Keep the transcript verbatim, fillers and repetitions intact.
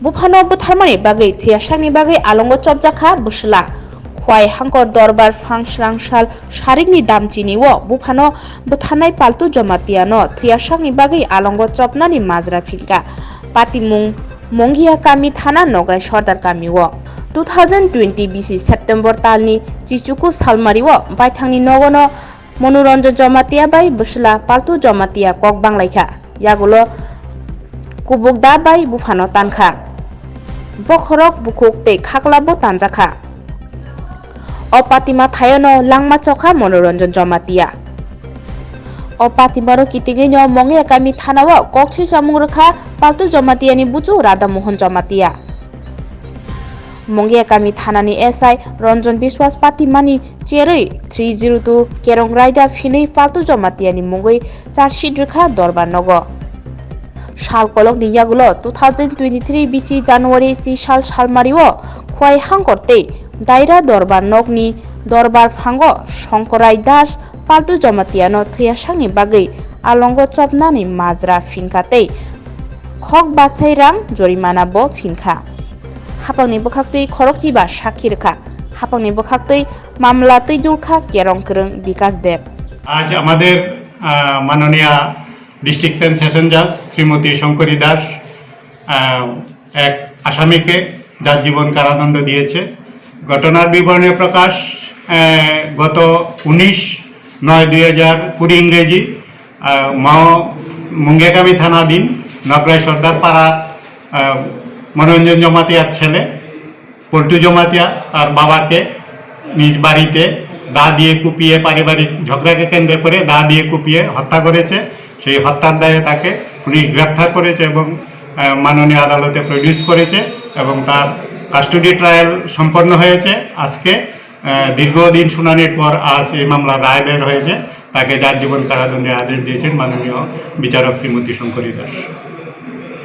Buphano butharmani bagwi thwiyasakni bagwi alongo chopjakha bwsla. Khwai hangkor dorbar phang srangsal sarikni damchini o buphano butharnai Paltu Jomatiano thwiyasakni bagwi alongo chopnani majra phinkha. Patimung Mongia kami thana Nograi Sordar kami o. Two thousand twenty bisi September talni chichuku salmari o baithangni nogono Monoranjan Jamatia bai bwsla Paltu Jamatia kok banglaikha. Yagulo kubuk da bai buphano tankha. Bokhorok bukhuk tei khaklabo tanjakha. O patima thayono langma chokha Monoranjan Jamatia. O patimaro kitigwino Mongia kami thanao kokthwi chamung rwkha Paltu Jamatiani buchu Radha Mohan Jamatia. Mongia kami thanani S I Ranjan Biswas patimani cherwi three zero two Kerong Raida phinwi Paltu Jamatiani mungwi charge sheet rwkha dorbar nogo. Sal kolokni yagulo two thousand twenty-three bisi January chi sal salmario Khwai hangkor tei Daira dorbar nokni dorbar phango Songkorai Das Paltu Jamatiano thwiyasakni bagwi alongo chopnani majra phinkha tei khok basai rang jorimana bo phinkha. Hapangni bwkhaktwi khorokchiba sakhi rwkha. Hapangni bwkhaktwi mamla twi dulkha Kerong Kwrwng Bikas Deb. আজ আমাদের আহ, মাননীয়া district and session জাজ শ্রীমতী শঙ্করী দাস আহ, এক আসামিকে যাবজ্জীবন কারাদণ্ড দিয়েছে। ঘটনার বিবরণে প্রকাশ, আহ, গত উনিশ নয় দুই হাজার কুড়ি ইংরেজি, আহ, মাও মুঙ্গেকামি থানাধীন নকরাই সর্দার পাড়া, আহ, মনোরঞ্জন জমাতিয়ার ছেলে পল্টু জমাতিয়া তার বাবাকে নিজ বাড়িতে দা দিয়ে কুপিয়ে, পারিবারিক ঝগড়াকে কেন্দ্র করে দা দিয়ে কুপিয়ে হত্যা করেছে। সেই হত্যার দায়ে তাকে পুলিশ গ্রেপ্তার করেছে এবং, আহ, মাননীয় আদালতে প্রডিউস করেছে এবং তার কাস্টডি ট্রায়াল সম্পন্ন হয়েছে আজকে। আহ, দীর্ঘদিন শুনানির পর আজ এই মামলার রায় বের হয়েছে। তাকে যাবজ্জীবন কারাদণ্ডের আদেশ দিয়েছেন মাননীয় বিচারক শ্রীমতী শঙ্করী দাস।